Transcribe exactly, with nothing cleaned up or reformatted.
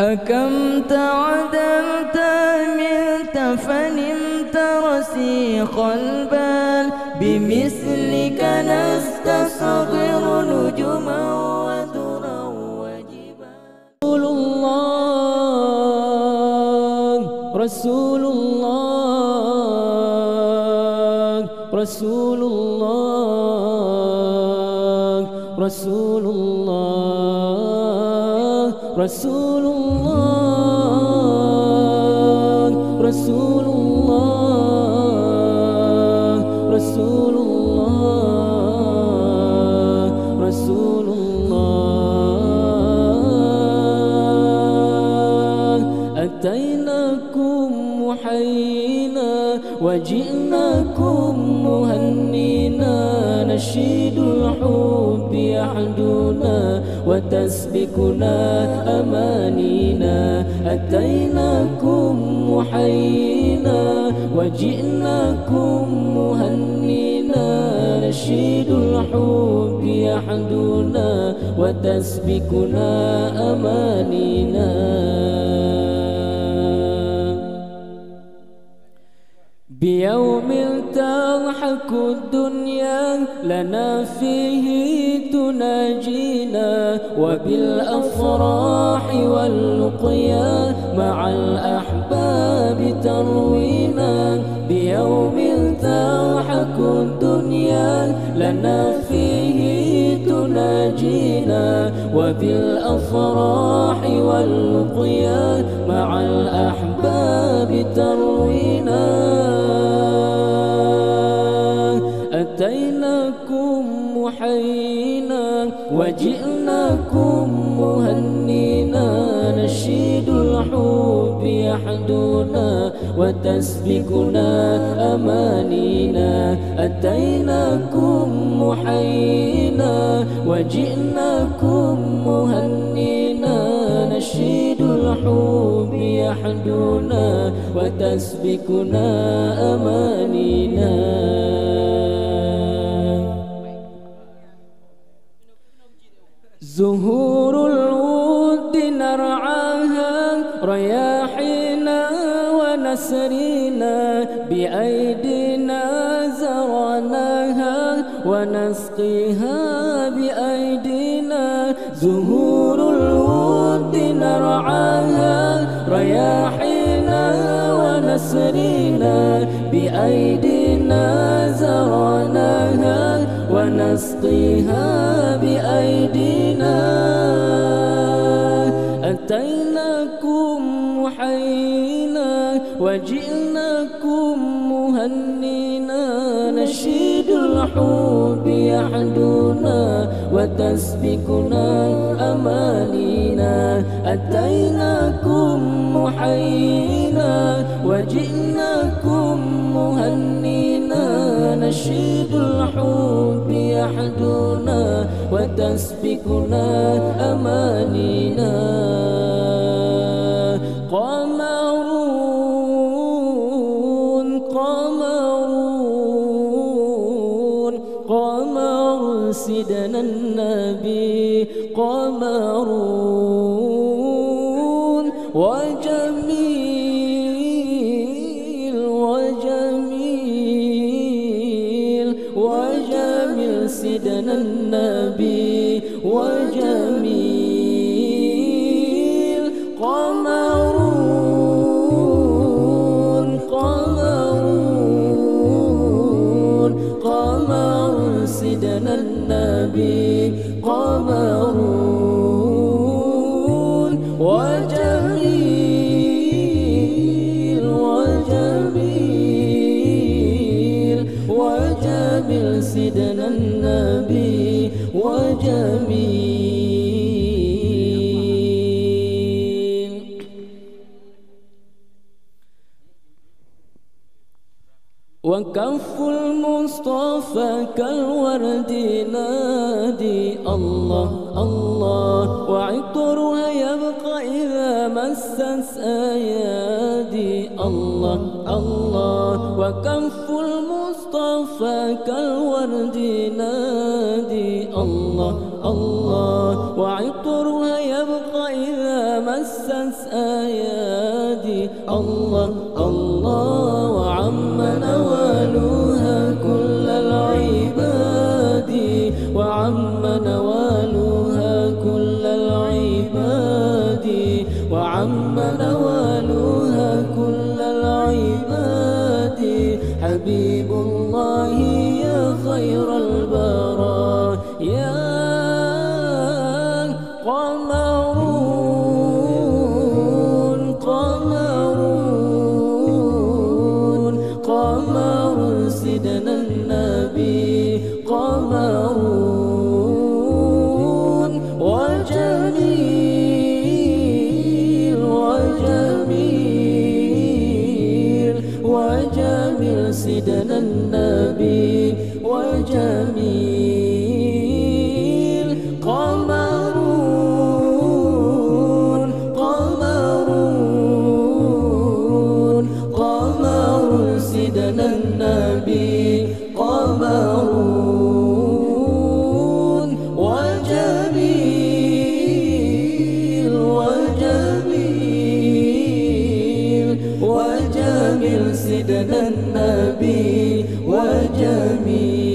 حكمت عدلت منت فنمت رسيخ البال، بمثلك نستصغر نجما ودرا وجبال. رسول الله، رسول الله، رسول الله، رسول الله، رسول الله، رسول الله، رسول الله، رسول الله. أتيناكم محيينا وجئناكم مهنينا، نشيد الحب يحدونا وتسبقنا أمانينا. أتيناكم محيينا وجئناكم مهنينا، نشيد الحب يحدونا وتسبقنا أمانينا. بيوم تضحك الدنيا لنا فيه تناجينا، وبالأفراح واللقيا مع الأحباب تروينا. بيوم تضحك الدنيا لنا فيه تناجينا، وبالأفراح واللقيا مع الأحباب تروينا. أتيناكم محيينا وجئناكم مهنينا، نشيد الحب يحدونا وتسبقنا أمانينا. أتيناكم محيينا وجئناكم مهنينا، نشيد الحب يحدونا وتسبقنا أمانينا. زهور الود نرعاها، رياحينا ونسرينا، بأيدينا زرعناها ونسقيها بأيدينا. زهور الود نرعاها، رياحينا ونسرينا، بأيدينا زرعناها ونسقيها بأيدينا. أتيناكم محيينا وجئناكم مهنينا، نشيد الحب يحدونا وتسبقنا أمانينا. أتيناكم محيينا وجئناكم مهنينا، نشيد الحب يحدونا وتسبقنا أمانينا. قمر، قمر، قمر سيدنا النبي، قمر وجميل، وجميل، وجميل سيدنا النبي، وجميل. قمر، قمر، قمر سيدنا النبي، قمر وجميل، وجميل، وجميل سيدنا النبي، وجميل. وكف المصطفى كالورد ينادي الله، الله، وعطرها يبقى إذا مست أيادي الله، الله. وكف المصطفى كالورد ينادي الله، الله، وعطرها يبقى إذا مست أيادي الله الله، وعم نوالها كل العباد، وعم نوالها كل العباد، وعم نوالها كل العباد. حبيب الله يا خير البرايا. قمر، قمر، قمر سيدنا النبي، قمر وجميل، وجميل، وجميل سيدنا النبي، وجميل. قمر، قمر، قمر سيدنا النبي، قمر وجميل، وجميل، وجميل سيدنا النبي، وجميل.